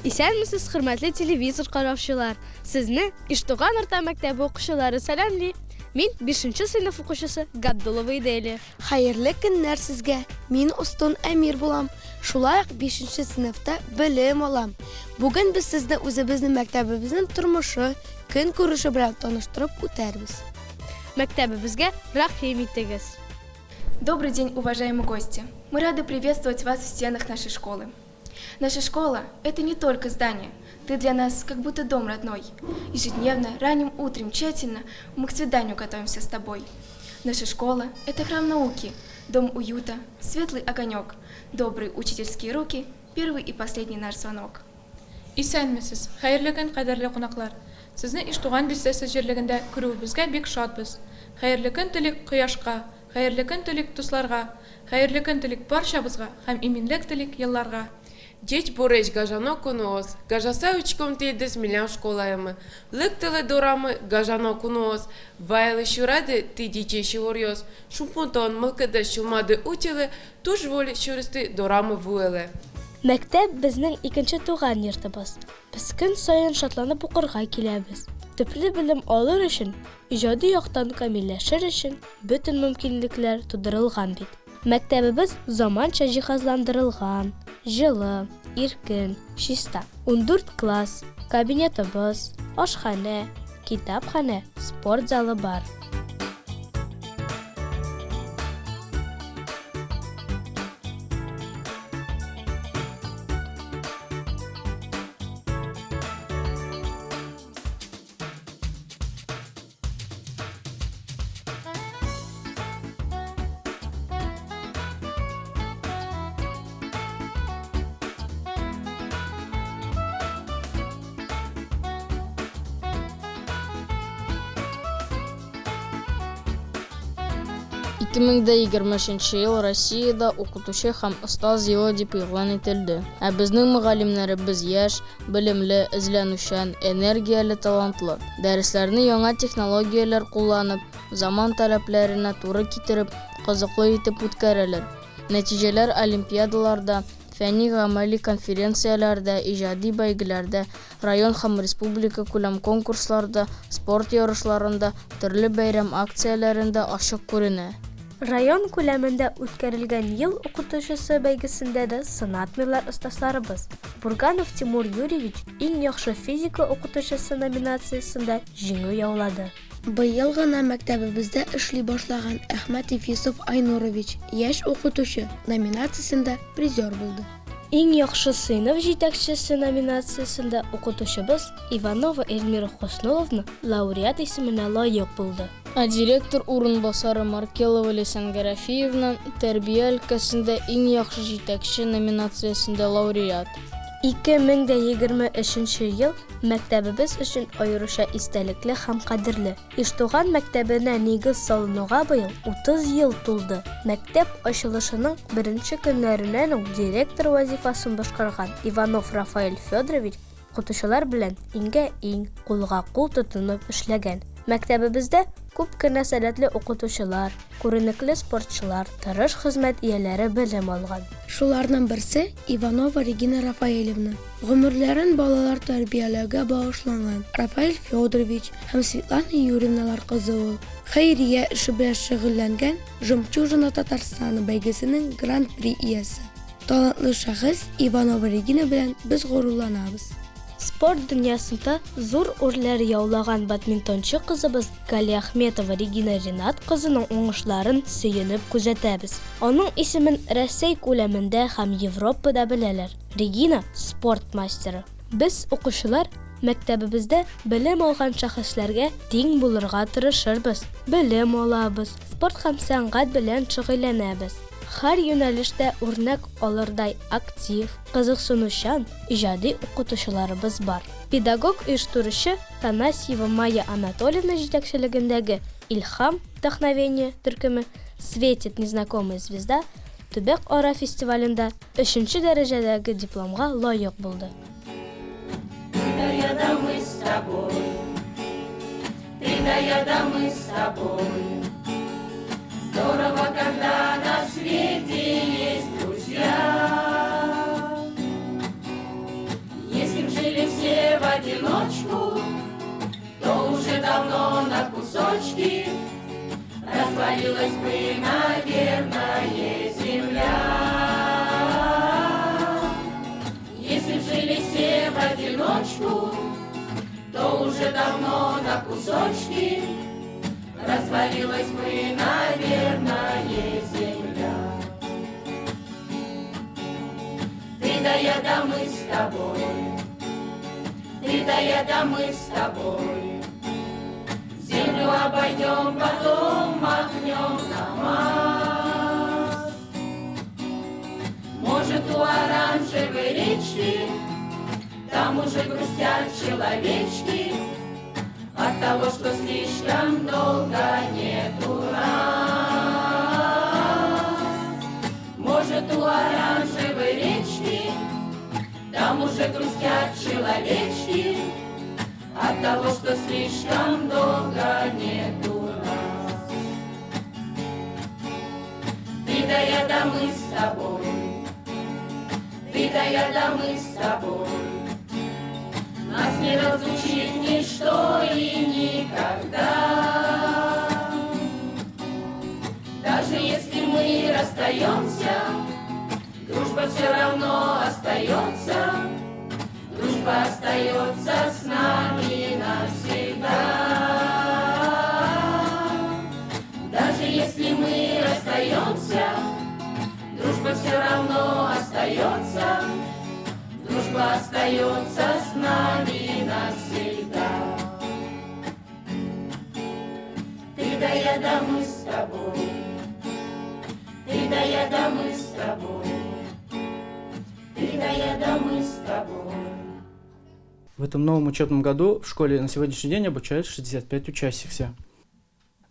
Исәнмесез, хөрмәтле телевизор караучылар! Сезне Иштуган урта мәктәбе укучылары сәламли. Мин 5 сыйныф укучысы Габдуллова Иделия. Хәерле көннәр сезгә! Мин Остон Әмир булам. Шулай ук 5 сыйныфта белем алам. Бүген без сезне үзебезнең мәктәбебезнең тормышы, көнкүреше белән таныштырып үтәрбез. Мәктәбебезгә рәхим итегез! Добрый день, уважаемые гости! Мы рады приветствовать вас в стенах нашей школы. Наша школа – это не только здание. Ты для нас как будто дом родной. Ежедневно, ранним утром, тщательно мы к свиданию готовимся с тобой. Наша школа – это храм науки, дом уюта, светлый огонек, добрые учительские руки, первый и последний наш звонок. Исәнмесез, хәерле көн, кадерле кунаклар! Сезне Иштуган бистәсе җирлегендә күрүебезгә бик шатбыз. Хәерле көн телик кояшка, хәерле көн телик дусларга, хәерле көн телик барчабызга һәм иминлек телик елларга! Джеч Бореч гажано кунуос, гажаса учком тейдес милян школаемы. Лыктылы дорамы гажано кунуос, вайлы шурады ты диче шиворьос, шумпунтон мылкыды шулмады утилы, туж воли шурысты дорамы вуэле. Мәктәп безнең икенче туган йортыбыз. Без көн саен шатланып укырга киләбез. Төпле белем алыр өчен, иҗади яктан камилләшер өчен бөтен мөмкинлекләр тудырылган бит. Мәктәбебез заманча җиһазландырылган, җылы, иркен, чиста. 14 класс, кабинетыбыз, ашханә, китапханә, спорт залы бар. 2023 ел Россиядә укытучы һәм остаз елы дип игълан ителде. Ә безнең мөгаллимнәребез яшь, белемле, эзләнүчән, энергияле, талантлы. Дәресләрне яңа технологияләр кулланып, заман таләпләренә туры китереп, кызыклы итеп үткәрәләр. Нәтиҗәләр олимпиадаларда, фәнни-гамәли конференцияләрдә, иҗади бәйгеләрдә, район һәм республика күләм конкурсларда, спорт ярышларында, төрле бәйрәм акцияләрендә ачык күренә. Район күләмендә үткәрелгән Ел укытучысы бәйгесендә дә сынатмыйлар остазларыбыз. Бурганов Тимур Юрьевич Иң яхшы физика укытучысы номинациясендә җиңү яулады. Быел гына мәктәбебездә эшли башлаган Әхмәтов Йосыф Айнурович Яшь укытучы номинациясендә призер булды. Иң яхшы сыйныф җитәкчесе номинациясендә укытучыбыз Иванова Эльмира Хоснуловна лауреат исеменә лаек булды. Ә директор урынбасары Маркелова Ләйсән Гарәфиевна Тәрбия өлкәсендә иң яхшы җитәкче номинациясендә лауреат. 2023 ел мәктәбебез өчен аеруча истәлекле һәм кадерле. Иштуган мәктәбенә нигез салынуга быел 30 ел тулды. Мәктәп ачылышының беренче көннәреннән үк директор вазифасын башкарган Иванов Рафаэль Федорович укытучылар белән иңгә-иң, кулга-кул тотынып эшләгән. Мәктәбебездә күп кенә сәләтле укытучылар, күренекле спортчылар, тырыш хезмәт ияләре белем алган. Шуларның берсе, Иванова Регина Рафаэлевна. Гомерләрен балалар тәрбияләүгә багышланган Рафаэль Федорович һәм Светлана Юрьевналар кызы ул. Хәйрия эше белән шөгыльләнгән Жемчужина Татарстана бәйгесенең Гран-при иясе. Талантлы шәхес Иванова Регина белән без горурланабыз. Спорт дөньясында зур үрләр яулаган бадминтончы кызыбыз Галиәхметова Регина Ринат кызының уңышларын сөенеп күзәтәбез. Аның исемен Рәсәй күләмендә һәм Европада беләләр. Регина, спорт мастеры. Без, укучылар, мәктәбебездә белем алган шәхесләргә тиң булырга тырышырбыз. Белем алабыз, спорт һәм сәнгать белән шөгыльләнәбез. Һәр юнәлештә үрнәк алырдай актив, кызыксынучан, иҗади укытучыларыбыз бар. Педагог-оештыручы Танасьева Майя Анатольевна җитәкчелегендәге Илһам, Вдохновение, төркеме Светит незнакомая звезда төбәк-ара фестивалендә өченче дәрәҗәдәге дипломга лаек булды. Ты да я да мы с тобой, Ты да я да мы с тобой. Здорово, когда на свете есть друзья. Если давно на кусочки, развалилась бы, наверное, земля. Ты да я, да мы с тобой, ты да я, да мы с тобой, землю обойдем, потом махнем на Марс. Может, у оранжевой речки там уже грустят человечки от того, что слишком долго нету нас. Может, у оранжевой речки там уже грустят человечки от того, что слишком долго нету нас. Ты да я, да мы с тобой, ты да я, да мы с тобой, нас не разлучит ничто и никогда. Даже если мы расстаемся, дружба все равно остается, дружба остается с нами навсегда. Даже если мы расстаемся, дружба все равно остается, дружба остается с нами навсегда. Ты да я, да мы с тобой, ты да я, да мы с тобой, ты да я, да мы с тобой. В этом новом учебном году в школе на сегодняшний день обучают 65 учащихся.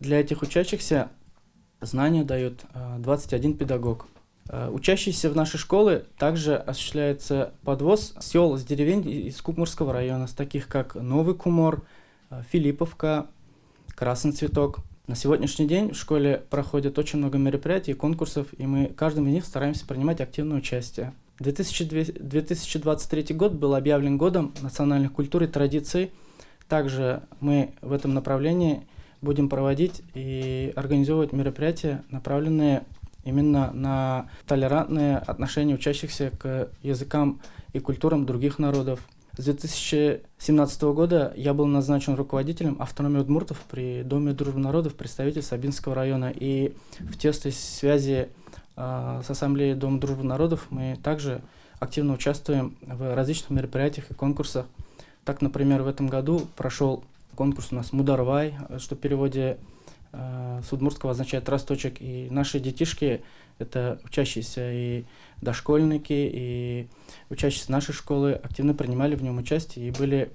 Для этих учащихся знания дает 21 педагог. Учащиеся в нашей школы также осуществляется подвоз сел с деревень из Кукморского района, с таких как Новый Кумор, Филипповка, Красный Цветок. На сегодняшний день в школе проходит очень много мероприятий и конкурсов, и мы каждым из них стараемся принимать активное участие. 2023 год был объявлен годом национальных культур и традиций. Также мы в этом направлении будем проводить и организовывать мероприятия, направленные именно на толерантное отношение учащихся к языкам и культурам других народов. С 2017 года я был назначен руководителем автономии удмуртов при Доме дружбы народов представитель Сабинского района. И в тесной связи с Ассамблеей Дома дружбы народов мы также активно участвуем в различных мероприятиях и конкурсах. Так, например, в этом году прошел конкурс у нас «Мударвай», что в переводе с удмуртского означает «росточек». И наши детишки – это учащиеся и дошкольники, и учащиеся нашей школы активно принимали в нем участие и были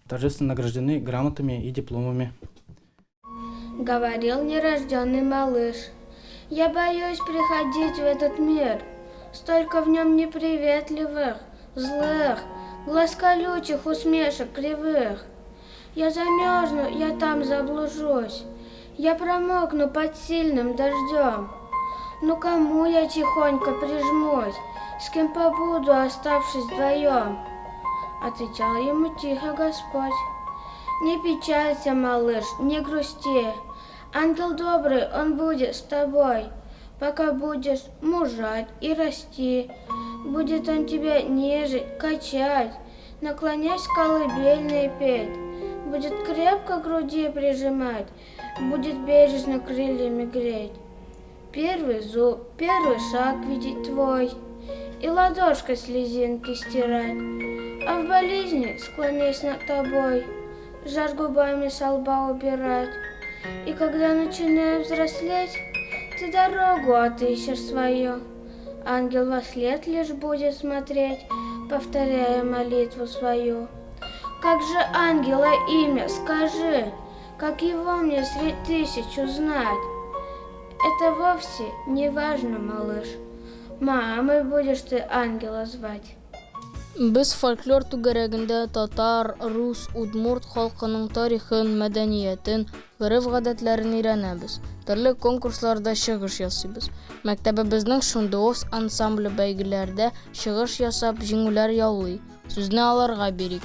торжественно награждены грамотами и дипломами. Говорил нерожденный малыш: я боюсь приходить в этот мир, столько в нем неприветливых, злых, глаз колючих, усмешек кривых. Я замерзну, я там заблужусь, я промокну под сильным дождем. Ну кому я тихонько прижмусь, с кем побуду, оставшись вдвоем? Отвечал ему тихо Господь: не печалься, малыш, не грусти. Ангел добрый, он будет с тобой, пока будешь мужать и расти. Будет он тебя нежить, качать, наклонясь колыбельные петь. Будет крепко к груди прижимать, будет бережно крыльями греть. Первый зуб, первый шаг видеть твой, и ладошкой слезинки стирать. А в болезни, склонясь над тобой, жар губами со лба убирать. И когда начинаешь взрослеть, ты дорогу отыщешь свою. Ангел во след лишь будет смотреть, повторяя молитву свою. Как же ангела имя, скажи, как его мне средь тысяч узнать? Это вовсе не важно, малыш. Мамой будешь ты ангела звать. Без фольклор түгәрәгендә татар, рус, удмурт халкының тарихын, мәдәниятен, гореф-гадәтләрен өйрәнәбез. Төрле конкурсларда чыгыш ясыйбыз. Мәктәбебезнең Шундуос ансамбле бәйгеләрдә чыгыш ясап, җиңүләр яулый. Сүзне аларга бирик.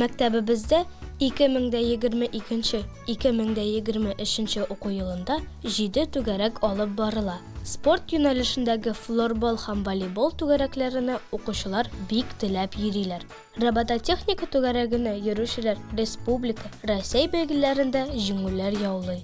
Мәктәбебездә 2022-2023 уку елында җиде түгәрәк алып барыла. Спорт юнәлешендәге флорбол һәм волейбол түгәрәкләренә укучылар бик теләп йөриләр. Робототехника түгәрәгенә йөрүчеләр республика, Рәсәй бәйгеләрендә җиңүләр яулый.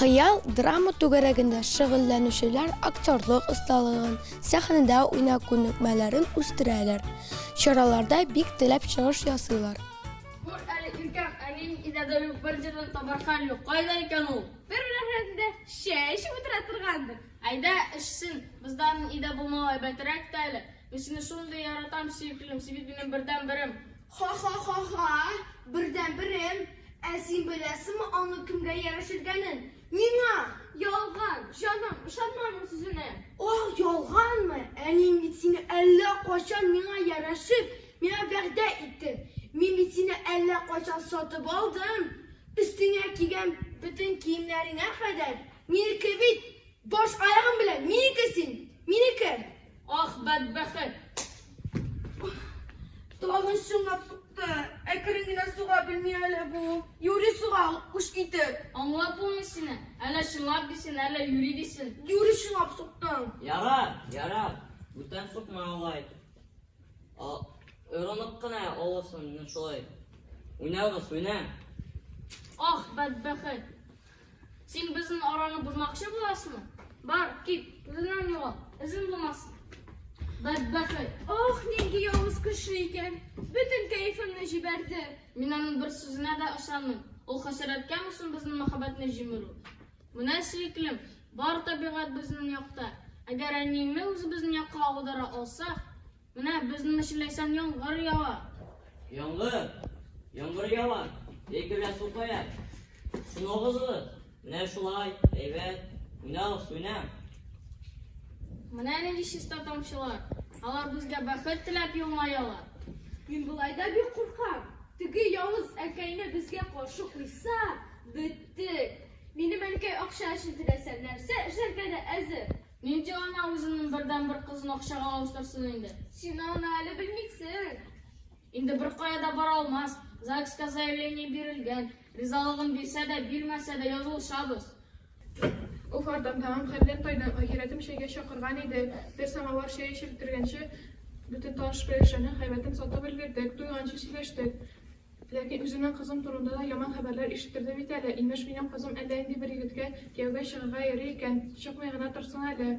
Хыял драма түгәрәгендә шөгыльләнүчеләр актерлык осталыгын, сәхнәдә уйнау күнекмәләрен үстерәләр. Чараларда бик теләп чыгыш ясыйлар. Күр әле, иркәм, әниең өйдә дә юк, бер җирдән табар хәл юк. Кайда икән ул? Бер-бер рәтендә чәй эчеп утыра торгандыр. Әйдә, эчсен. Бездә аның өйдә булмавы әйбәтрәк тә әле. Мин сине шундый яратам, сөеклем, син бит минем бердәнберем. Ха-ха-ха-ха! Бердәнберем! Ә син беләсеңме аның кемгә ярәшелгәнен? Миңа! Ялган, җаным, ышанма аның сүзенә. Ах, ялганмы? Әниең бит сине әллә кайчан миңа ярәшеп, миңа вәгъдә итте. Мин бит сине әллә кайчан сатып алдым. Өстеңә кигән бөтен киемнәреңә кадәр. Минеке бит! Баш аягың белән минеке син! Минеке! Ах, бәдбәхет! Тагын чынлап сукты. Әкрен генә суга белми әле бу. Юри суга, уш китеп. Аңлап булмый сине. Әллә чынлап дисен, әллә юри дисен. Юри чынлап суктың. Ярар, ярар. Бүтән сукма алай. Орынып кына алырсың менә шулай. Уйнагыз, уйна. Ах, бәдбәхет! Син безнең араны бозмакчы буласыңмы? Бар, кит, күземнән югал, эзең булмасын. Бәдбәхет! Ох, нинди явыз кеше икән! Бөтен кәефемне җибәрде. Мин аның бер сүзенә дә ышанмыйм. Ул хәсрәткәме соң безнең мәхәббәтне җимерү? Менә, сөеклем, бар табигать безнең якта. Әгәр әниеңне үзебезнең якка аудара алсак, менә безнең өчен ләйсән яңгыр ява. Яңгыр! Яңгыр ява! Йәки белән су коя. Суны агызыгыз. Менә шулай, әйбәт. Уйнагыз, уйна. Менә нинди чиста тамчылар. Алар безгә бәхет теләп елмаялар. Мин болай да бик куркам. Теге явыз әнкәйне безгә каршы куйса, беттек. Минем әнкәй акча өчен теләсә нәрсә эшләргә дә әзер. Нинди ана үзенең бердәнбер кызын акчага алыштырсын инде? Син аны әле белмисең. Инде беркая да бара алмас. ЗАГСка заявление бирелгән. Ризалыгын бирсә дә, бирмәсә дә язылышабыз. Уф, ардым, тәмам хәлдән тайдым. Ахирәтем чәйгә чакырган иде. Бер самавыр чәй эчеп бетергәнче, бөтен таныш-белешләрнең гайбәтен сатып өлгердек, туйганчы сөйләштек. Ләкин үземнең кызым турында да яман хәбәрләр ишеттерде бит әле. Имеш, минем кызым әллә нинди бер егеткә кияүгә чыгарга йөри икән. Чыкмый гына торсын әле.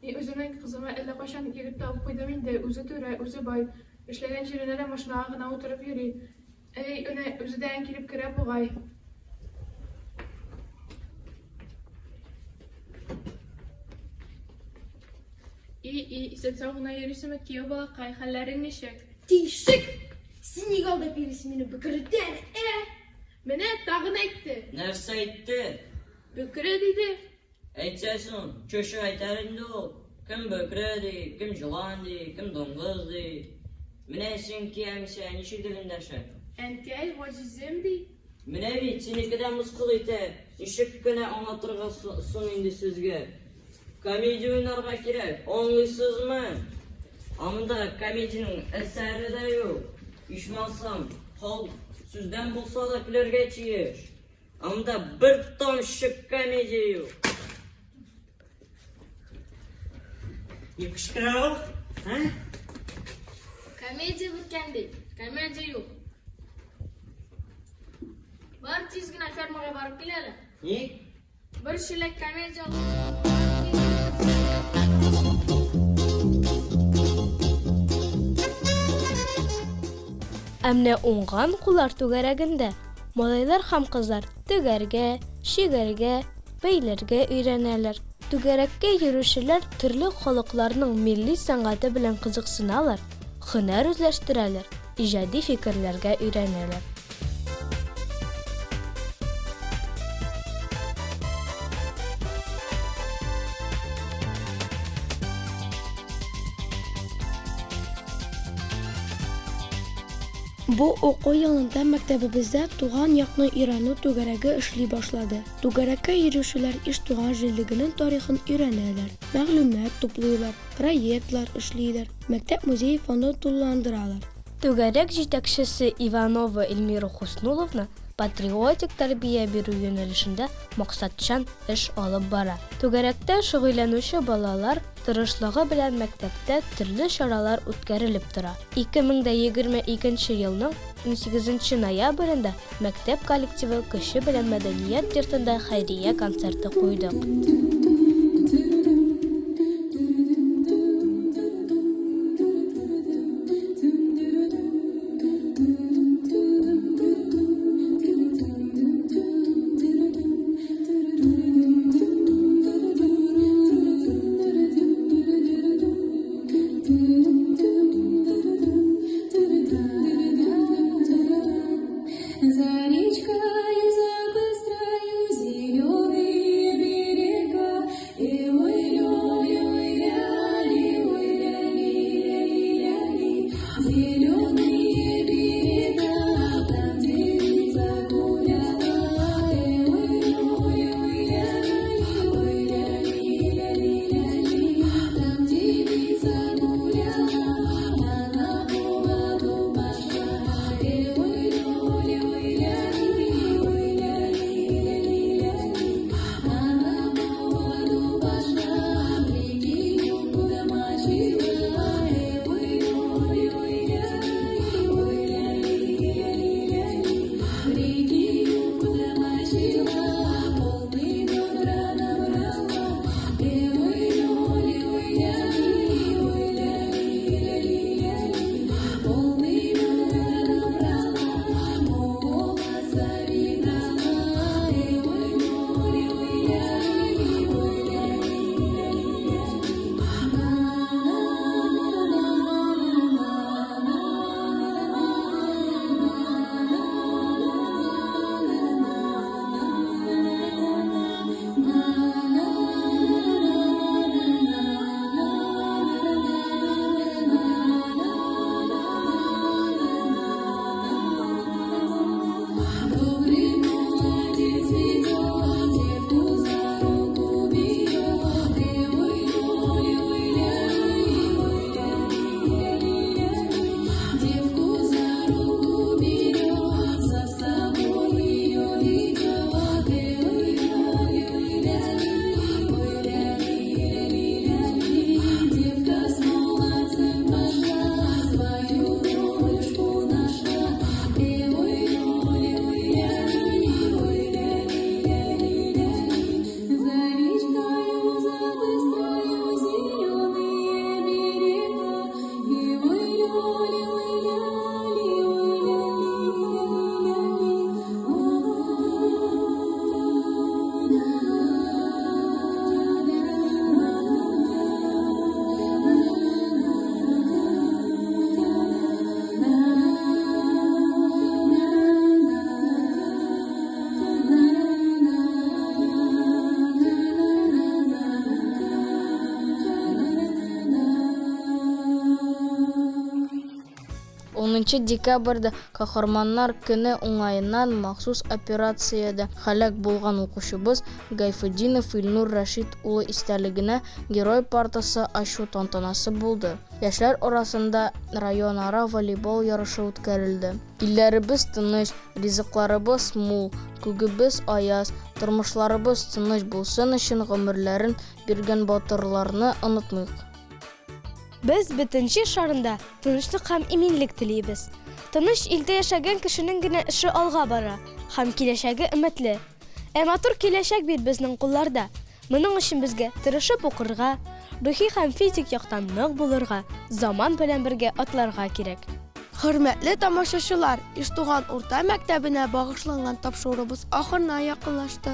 Мин үземнең кызыма әллә кайчан егет табып куйдым инде. Үзе түрә, үзе бай. Эшләгән җиренә дә машинага гына утырып йөри. Әй, әнә, үзе дә килеп керә бугай. И-и, исән-сау гына йөрисеңме, кияү балакай, хәлләрең ничек? Тишек! Син ник алдап йөрисең мине бөкредән, ә? Менә тагын әйтте. Нәрсә әйтте? Бөкре диде. Әйтсә соң, чөшек әйтәр инде ул. Кем бөкре ди, кем җылан ди, кем дуңгыз ди. Менә синеке әнисә ничек дип эндәшә? Әнкәй, газизем ди. Менә бит, синеке дә мыскыл итә. Ничек кенә аңлатырга соң инде сезгә? Комедия уйнарга кирәк, аңлыйсызмы? Ә монда комедиянең әсәре дә юк. Ичмасам, халык сүздән булса да көләргә тиеш. Ә монда бер тамчы комедия юк. Ни кычкыра ул? Ә? Комедия беткән ди. Комедия юк. Бар тиз генә фермага барып кил әле. Ник? Бер чиләк комедия Ә менә уңган куллар түгәрәгендә малайлар һәм кызлар тегәргә, чигәргә, бәйләргә өйрәнәләр. Түгәрәккә йөрүчеләр төрле халыкларның милли сәнгате белән кызыксыналар, һөнәр үзләштерәләр, иҗади фикерләргә өйрәнәләр. Бу уку елында мәктәбебездә Туган якны өйрәнү түгәрәге эшли башлады. Түгәрәккә йөрүчеләр Иштуган җирлегенең тарихын өйрәнәләр, мәгълүмат туплыйлар, проектлар эшлиләр, мәктәп музее фондын тулыландыралар. Түгәрәк җитәкчесе Иванова Эльмира Хуснуловна патриотик тәрбия бирү юнәлешендә максатчан эш алып бара. Түгәрәктә шөгыльләнүче балалар тырышлыгы белән мәктәптә төрле чаралар үткәрелеп тора. 2022 елның 18 ноябрендә мәктәп коллективы көче белән мәдәният йортында хәйрия концерты куйдык. Унынчы декабрьдә Каһарманнар көне уңаеннан махсус операциядә һәлак булган укучыбыз Гайфетдинов Илнур Рәшит улы истәлегенә Герой партасы ачу тантанасы булды. Яшьләр арасында районара волейбол ярышы үткәрелде. Илләребез тыныч, ризыкларыбыз мул, күгебез аяз, тормышларыбыз тыныч булсын өчен гомерләрен биргән батырларны онытмыйк. Без бөтен җир шарында тынычлык һәм иминлек телибез. Тыныч илдә яшәгән кешенең генә эше алга бара һәм киләчәге өметле. Ә матур киләчәк бит безнең кулларда. Моның өчен безгә тырышып укырга, рухи һәм физик яктан нык булырга, заман белән бергә атларга кирәк. Хөрмәтле тамашачылар, Иштуган урта мәктәбенә багышланган тапшыруыбыз ахырына якынлашты.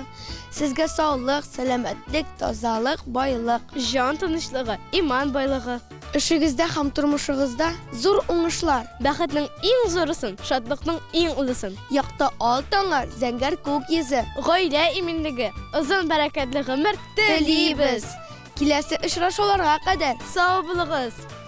Сезгә саулык, сәламәтлек, тазалык, байлык. Җан тынычлыгы, иман байлыгы. Эшегездә һәм тормышыгызда зур уңышлар. Бәхетнең иң зурысын, шатлыкның иң олысын. Якты ал таңнар, зәңгәр күк йөзе. Гаилә иминлеге, озын бәрәкәтле гомер телибез. Киләсе очрашуларга кадәр. Сау булыгыз!